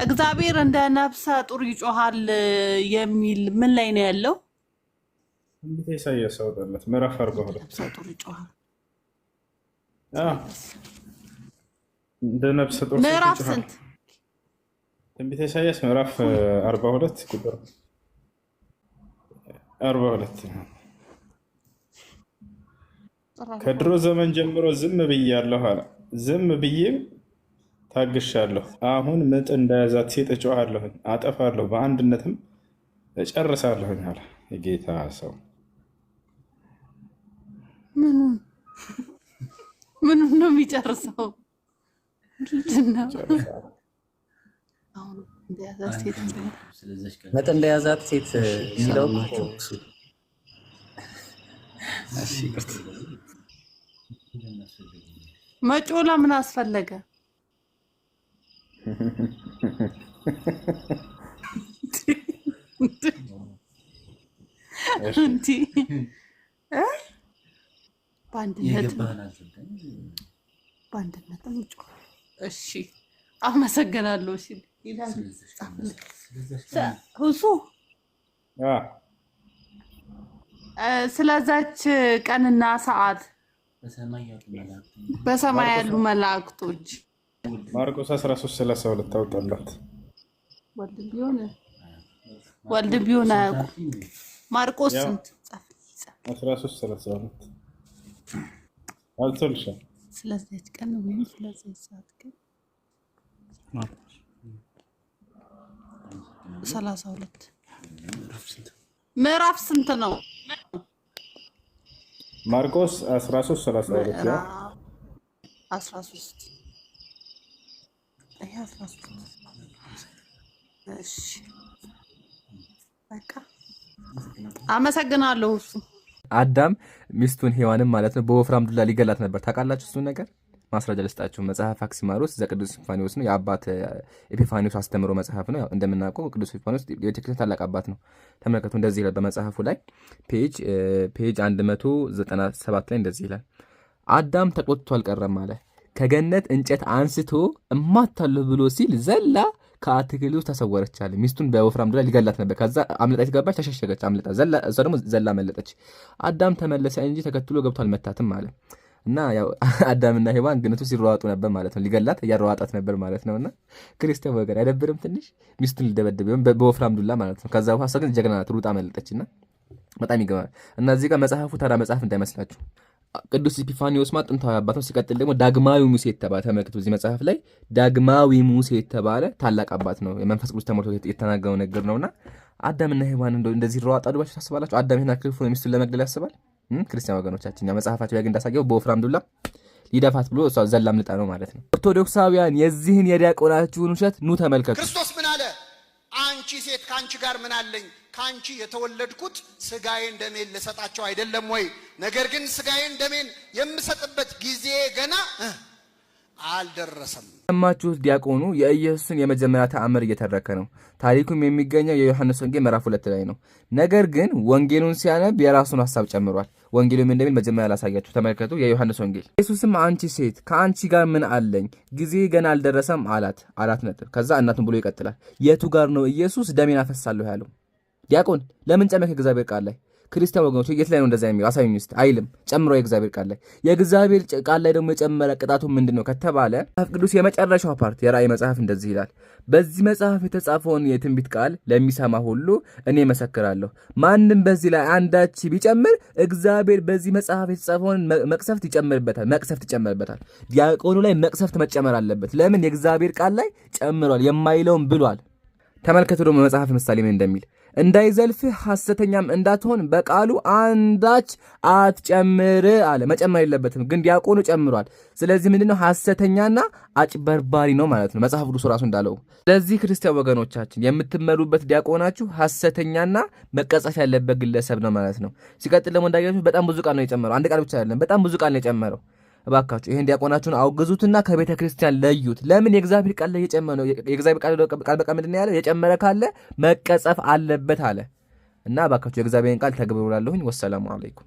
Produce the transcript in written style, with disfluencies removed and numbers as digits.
እግዚአብሔር እንደ ነፍሰ ጡር ይጮሃል የሚል ምን ላይ ነው ያለው? ትንቢተ ኢሳይያስ አውጣለት ምዕራፍ አርባ እንደ ሁለት ነፍሰ ጡር ይጮሃል። አዎ፣ ኢሳይያስ እንደ ነፍሰ ጡር ሴት ምዕራፍ ይጮሃል። ስንት? ትንቢተ ኢሳይያስ ምዕራፍ 42 ቁጥር 42። ቁጥር አርባ ከድሮ ሁለት ዘመን ጀምሮ ዝም ብያለሁ አለ። ዝም ብዬም ታግሻለሁ። አሁን ምጥ እንደያዛት ሴት እጮሃለሁኝ፣ አጠፋለሁ፣ በአንድነትም እጨርሳለሁኝ አለ። የጌታ ሰው ምኑን ምኑን ነው የሚጨርሰው? ምንድን ነው ይጨርሳል። አሁን እንደያዛት ሴት ምጥ እንደያዛት ሴት የሚለው እኮ እሺ፣ ይቅርታ። መጮህ ለምን አስፈለገ? እሺ እንዲህ በአንድነት በአንድነትም ጮህ። እሺ አመሰግናለሁ። እሺ ይላል ጻፍልኝ። ሁሱ አ ስለዛች ቀንና ሰዓት በሰማይ ማርቆስ ያሉ መላእክቶች ማርቆስ 13 32 አውጣላት። ወልድ ቢሆን ወልድ ቢሆን አያውቁም። ማርቆስ ያው ስንት ጻፍ ጻፍ። 13 32 አልቶልሻል። ስለዚች ቀን ወይም ስለዚች ሰዓት ግን 32 ምዕራፍ ስንት ነው? ማርቆስ 13 32 ያው ምዕራፍ 13 ይሄ 13። እሺ በቃ አመሰግናለሁ። እሱ አዳም ሚስቱን ሔዋንን ማለት ነው በወፍራም ዱላ ሊገላት ነበር። ታውቃላችሁ እሱን ነገር? ማስረጃ ልስጣችሁ። መጽሐፍ አክሲማሮስ ዘቅዱስ ኤጲፋኒዎስ ነው። የአባት ኤጲፋኒዎስ አስተምሮ መጽሐፍ ነው። ያው እንደምናውቀው ቅዱስ ኤጲፋኒዎስ የቤተክርስቲያን ታላቅ አባት ነው። ተመልከቱ፣ እንደዚህ ይላል በመጽሐፉ ላይ page 197 ላይ እንደዚህ ይላል። አዳም ተቆጥቶ አልቀረም አለ። ከገነት እንጨት አንስቶ እማታለሁ ብሎ ሲል ዘላ ከአትክልቱ ተሰወረች አለ። ሚስቱን በወፍራም ዱላ ሊገላት ነበር። ከዛ አምልጣ የተገባች ተሸሸገች። አምልጣ ዘላ፣ እሷ ደግሞ ዘላ መለጠች። አዳም ተመለሰ እንጂ ተከትሎ ገብቶ አልመታትም አለ። እና ያው አዳምና ሔዋን ገነቱ ሲሯሯጡ ነበር ማለት ነው። ሊገላት እያሯሯጣት ነበር ማለት ነው። እና ክርስቲያን ወገን አይደብርም? ትንሽ ሚስቱን ሊደበድብ ይሆን በወፍራም ዱላ ማለት ነው። ከዛ በኋላ እሷ ግን ጀግና ናት፣ ሩጣ መለጠች። እና በጣም ይገርማል። እና እዚህ ጋር መጽሐፉ ተራ መጽሐፍ እንዳይመስላችሁ ቅዱስ ኤጲፋኒዎስ ማለት ጥንታዊ አባት ነው። ሲቀጥል ደግሞ ዳግማዊ ሙሴ የተባለ ተመልክቱ፣ እዚህ መጽሐፍ ላይ ዳግማዊ ሙሴ የተባለ ታላቅ አባት ነው። የመንፈስ ቅዱስ ተሞልቶ የተናገረው ነገር ነውና አዳምና ሔዋን እንደው እንደዚህ ይሯሯጣሉ ብላችሁ ታስባላችሁ? አዳም ይህን ያክል ክፉ ሚስቱን ለመግደል ያስባል? ክርስቲያን ወገኖቻችን መጽሐፋቸው ላይ ግን እንዳሳየው በወፍራም ዱላ ሊደፋት ብሎ እሷ ዘላ አምልጣ ነው ማለት ነው። ኦርቶዶክሳውያን የዚህን የዲያቆናችሁን ውሸት ኑ ተመልከቱ። ክርስቶስ ምን አለ? አንቺ ሴት ከአንቺ ጋር ምን አለኝ? ከአንቺ የተወለድኩት ስጋዬን ደሜን ልሰጣቸው አይደለም ወይ? ነገር ግን ስጋዬን ደሜን የምሰጥበት ጊዜ ገና አልደረሰም። ሰማችሁት? ዲያቆኑ የኢየሱስን የመጀመሪያ ተአምር እየተረከ ነው። ታሪኩም የሚገኘው የዮሐንስ ወንጌል ምዕራፍ 2 ላይ ነው። ነገር ግን ወንጌሉን ሲያነብ የራሱን ሀሳብ ጨምሯል። ወንጌሉ ምን እንደሚል መጀመሪያ ላሳያችሁ፣ ተመልከቱ። የዮሐንስ ወንጌል ኢየሱስም አንቺ ሴት ከአንቺ ጋር ምን አለኝ? ጊዜ ገና አልደረሰም አላት። አራት ነጥብ። ከዛ እናቱን ብሎ ይቀጥላል። የቱ ጋር ነው ኢየሱስ ደሜን አፈሳለሁ ያለው? ዲያቆን ለምን ጨመርክ የእግዚአብሔር ቃል ላይ? ክርስቲያን ወገኖች የት ላይ ነው እንደዛ የሚለው? አሳዩኝ እስቲ። አይልም። ጨምሮ የእግዚአብሔር ቃል ላይ። የእግዚአብሔር ቃል ላይ ደግሞ የጨመረ ቅጣቱ ምንድን ነው ከተባለ መጽሐፍ ቅዱስ የመጨረሻው part የራእይ መጽሐፍ እንደዚህ ይላል። በዚህ መጽሐፍ የተጻፈውን የትንቢት ቃል ለሚሰማ ሁሉ እኔ እመሰክራለሁ፣ ማንም በዚህ ላይ አንዳች ቢጨምር እግዚአብሔር በዚህ መጽሐፍ የተጻፈውን መቅሰፍት ይጨምርበታል። መቅሰፍት ይጨምርበታል። ዲያቆኑ ላይ መቅሰፍት መጨመር አለበት። ለምን? የእግዚአብሔር ቃል ላይ ጨምሯል፣ የማይለውን ብሏል። ተመልከቱ ደግሞ መጽሐፍ ምሳሌ ምን እንደሚል፣ እንዳይዘልፍህ ሐሰተኛም እንዳትሆን በቃሉ አንዳች አትጨምር አለ። መጨመር የለበትም ግን ዲያቆኑ ጨምሯል። ስለዚህ ምንድነው? ሐሰተኛና አጭበርባሪ ነው ማለት ነው መጽሐፍ ቅዱስ ራሱ እንዳለው። ስለዚህ ክርስቲያን ወገኖቻችን የምትመሩበት ዲያቆናችሁ ሐሰተኛና መቀጸፍ ያለበት ግለሰብ ነው ማለት ነው። ሲቀጥል ደግሞ እንዳያችሁ በጣም ብዙ ቃል ነው የጨመረው። አንድ ቃል ብቻ አይደለም፣ በጣም ብዙ ቃል ነው የጨመረው። እባካችሁ ይህን ዲያቆናችሁን አውግዙትና ከቤተ ክርስቲያን ለዩት። ለምን? የእግዚአብሔር ቃል ላይ የጨመረ ነው። የእግዚአብሔር ቃል ቃል በቃል ምንድን ነው ያለው? የጨመረ ካለ መቀጸፍ አለበት አለ። እና እባካችሁ የእግዚአብሔርን ቃል ተግብሩ እላለሁኝ። ወሰላሙ አለይኩም።